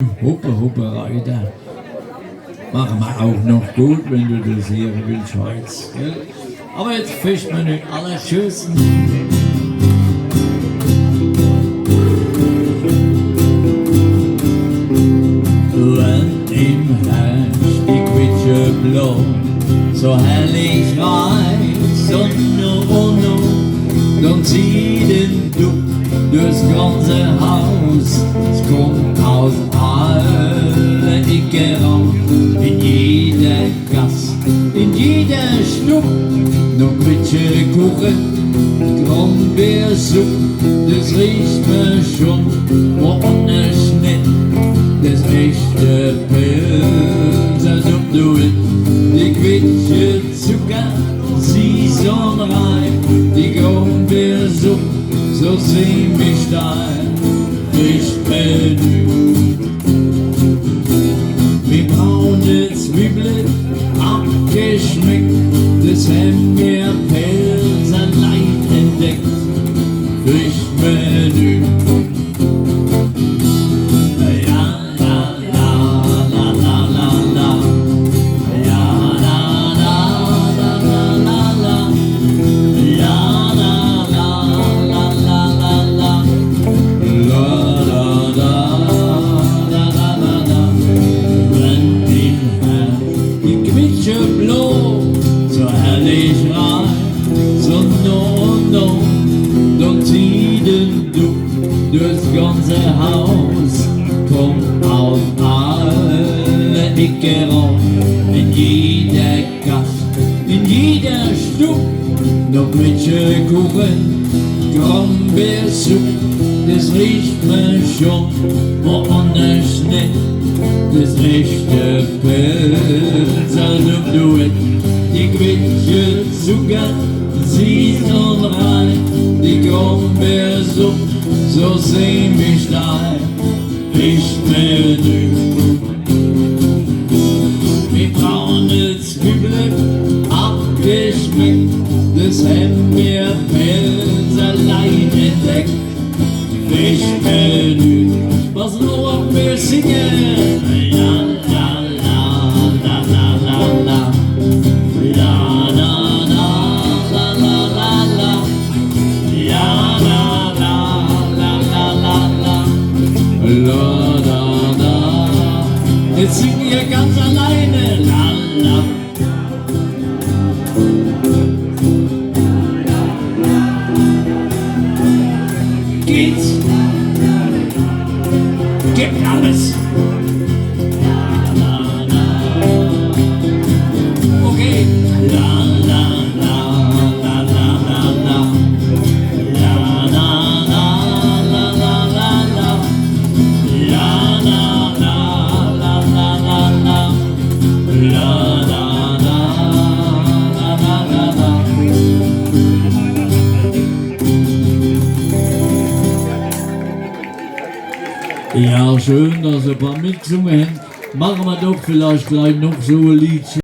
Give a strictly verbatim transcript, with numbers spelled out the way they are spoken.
Hoppe, hoppe, Reiter. Mache mer auch noch gut, wenn du das hier willst, Schweiz, gell? Aber jetzt Fischmenü, alle tschüss. Wenn im Herbst die Quitsche bloht, so herrlich rein, Sonne und Mond, dann zieht den Duft durchs ganze Haus. Es kommt aus alle Ecken raus, in jeder Gass, in jeder Stub, noch Quitschekuche, Grumbeersupp, das riecht mer schon, wo ohne Schnitt, das echte Pälzer Duett, die Quitsche Zucker, süß und rein, die Grumbeersupp, so ziemlich steif, Fischmenü. Mit braune Zwiebel abgeschmeckt, das hän mer Pälzer Leit entdeckt, Fischmenü. Ja, la, la, la, la, la, la. Ja, la, la, la, la, la, la. Ja, la, la, la, la, la, la. La, la, la, la, la, la, la. Wenn im Herbst die Quitsche bloht, so herrlich rein, so no, no, dann zieht den Duft durchs ganze Haus, kommt aus alle Ecken raus, in jeder Gass, in jeder Stub, noch Quitschekuche, Grumbeersupp, das riecht mer schon, wo ohne Schnitt, das echte Pälzer Duett, die Quitsche Zucker, süß und rein, die Grumbeersupp, so ziemlich steif, Fischmenü. Mit braune Zwiebel abgeschmeckt, das hän mer Pälzer Leit entdeckt, Fischmenü. Was noch mer singe? Ja, la, la, la, la, la, la. Ja, la, la, la, la, la, la. Ja, la, la, la, la, la, la. La, la, la. Jetzt singe mer ganz alleine. La, la. Geht's? Gebt alles. Okay. La, la, la, la, la, la, la. La, la, la, la, la, la, la. La, la, la, la, la, la, la. La, la, la, la, la, la, la. Ja, schön, dass e paar mitgesunge hän. Mache mer doch vielleicht gleich noch so e Liedche.